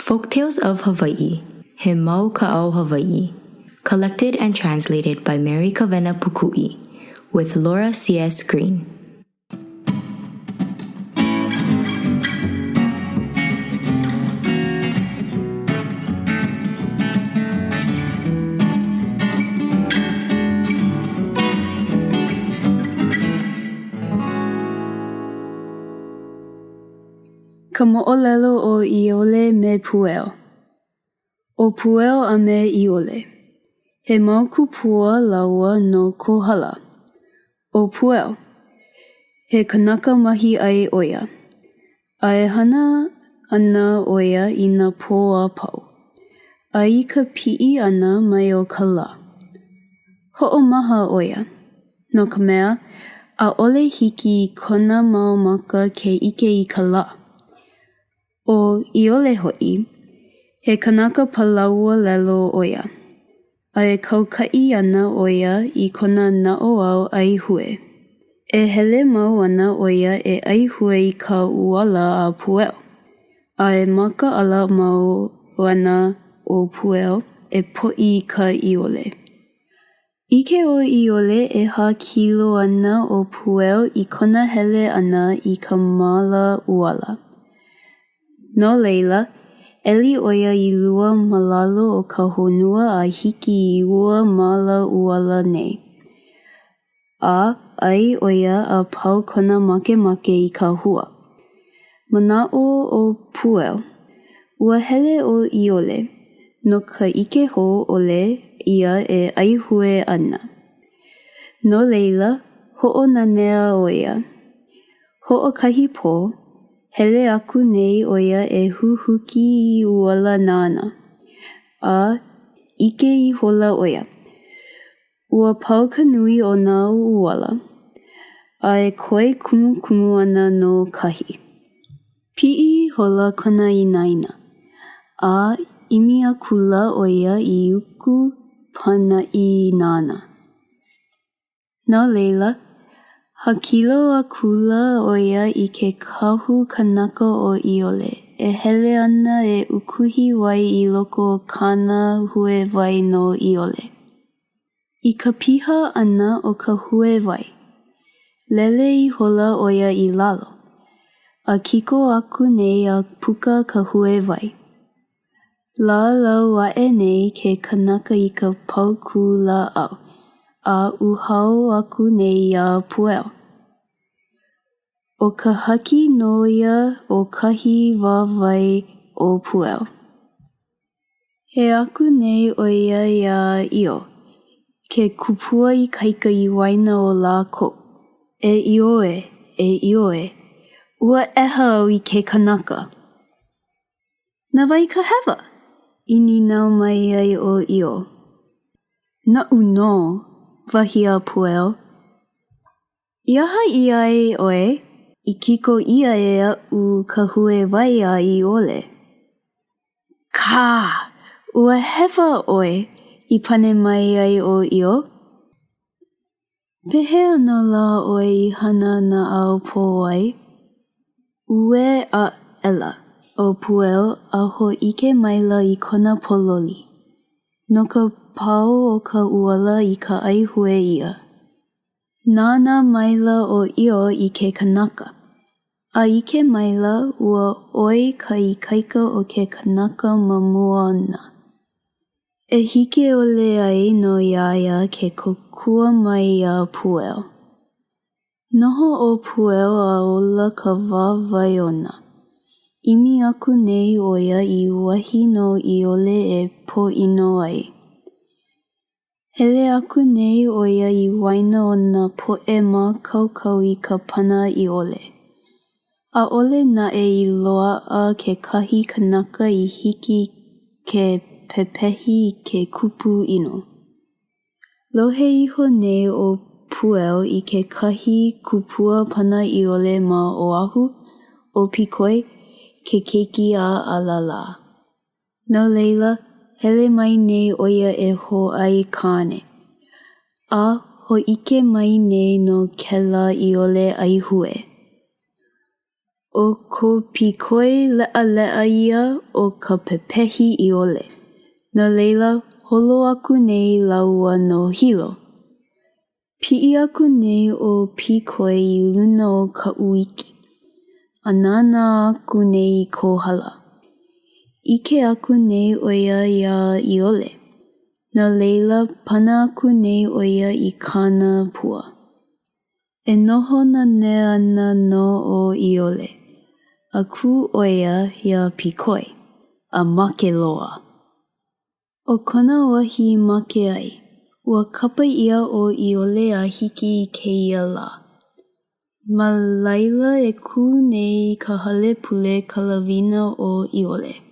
Folktales of Hawaii, He Mau Kaʻao Hawaiʻi, collected and translated by Mary Kawena Pukui, with Laura C.S. Green. Ka moʻolelo o ʻIole me Pueo. ʻO Pueo a me ʻIole. He mau kupua lāua no Kohala. ʻO Pueo, he kanaka mahi ʻai ʻo ia. A e hana ana ʻo ia i nā pō a pau. A i ka piʻi ʻana mai o ka lā, hoʻomaha ʻo ia, no ka mea, ʻaʻole hiki i kona mau maka ke ʻike i ka lā. ʻO ʻIole hoʻi, he kanaka palaualelo ʻo ia, a e kaukaʻi ana ʻo ia i kona naʻauao ʻaihue. E hele mau ana ʻo ia e ʻaihue i ka ʻuala a Pueo, a e makaʻala mau ana ʻo Pueo e poʻi i ka ʻiole. ʻIke ʻo ʻIole e hākilo ana ʻo Pueo i kona hele ʻana i ka māla ʻuala. No laila, ʻeli ʻo ia i lua ma lalo o ka honua a hiki i ua māla ʻuala nei. A ʻai ʻo ia a pau kona makemake i ka hua. Manaʻo ʻo Pueo, ua hele ʻo ʻIole, no ka ʻike hou ʻole ʻia e ʻaihue ana. No laila, hoʻonanea ʻo ia. Hoʻokahi pō, hele aku nei ʻo ia e huhuki i ʻuala nāna. A ʻike ihola ʻo ia, Ua pau ka nui o nā ʻuala, a e koe kumukumu ana nō kahi. Piʻi ihola kona inaina, a ʻimi akula ʻo ia i uku pānaʻi nāna. No laila, hākilo akula ʻo ia i ke kahu kanaka o ʻIole e hele ana e ukuhi wai i loko o kāna hue wai no ʻIole. I ka piha ʻana o ka hue wai, lele ihola ʻo ia i lalo, a kiko aku nei a puka ka hue wai. Lālau aʻe nei ke kanaka i ka paukū lāʻau, a uhau aku nei iā Pueo. ʻO ka haki nō ia o kahi wāwae o Pueo. Hea aku nei ʻo ia iā ʻIo, ke kupua ikaika i waena o lākou. E ʻIo ē, e ʻIo ē, ua ʻeha au i ke kanaka. Na wai ka hewa? i nīnau mai ai ʻo ʻIo. Naʻu nō, wahi a Pueo. I aha i ai ʻoe i kiko ʻia e aʻu ka hue wai a ʻIole? Kā! Ua hewa ʻoe, i pane mai ai ʻo ʻIo. Pehea nō lā ʻoe i hana naʻaupō ai? Uē aʻela ʻo Pueo a hōʻike maila i kona pōloli, no ka pau o ka ʻuala i ka ʻaihue ʻia. Nānā maila ʻo ʻIo i ke kanaka, a ʻike maila ua ʻoi ka ikaika o ke kanaka ma mua ona. E hiki ʻole ai nō iā ia ke kōkua mai iā Pueo. Noho ʻo Pueo a ola ka wāwae ona. ʻImi aku nei ʻo ia i wahi no ʻIole e pōʻino ai. Hele aku nei ʻo ia i waena o nā poʻe mākaukau i ka pana ʻiole. ʻAʻole naʻe i loaʻa kekahi kanaka i hiki ke pepehi i ke kupu ʻino. Lohe iho nei ʻo Pueo i kekahi kupua pana ʻiole ma Oʻahu, ʻo Pikoi, ke keiki a ʻAlalā. No laila, hele mai nei ʻo ia e hōʻaikāne. A hōʻike mai nei nō kēlā ʻiole ʻaihue. ʻO ko Pīkoi leʻaleʻa ia o ka pepehi ʻiole. No laila, holo aku nei lāua no Hilo. Piʻi aku nei ʻo Pīkoi i luna o Kaʻuiki, a nānā aku nei i Kohala. ʻIke aku nei ʻo ia iā ʻIole, no laila pana aku nei ʻo ia i kāna pua. E noho nanea ana nō ʻo ʻIole, a kū ʻo ia iā Pīkoi, a make loa. ʻO kona wahi i make ai, ua kapa ʻia ʻo ʻIole a hiki i kēia lā. Ma laila e kū nei ka hale pule Kalawina o ʻIole.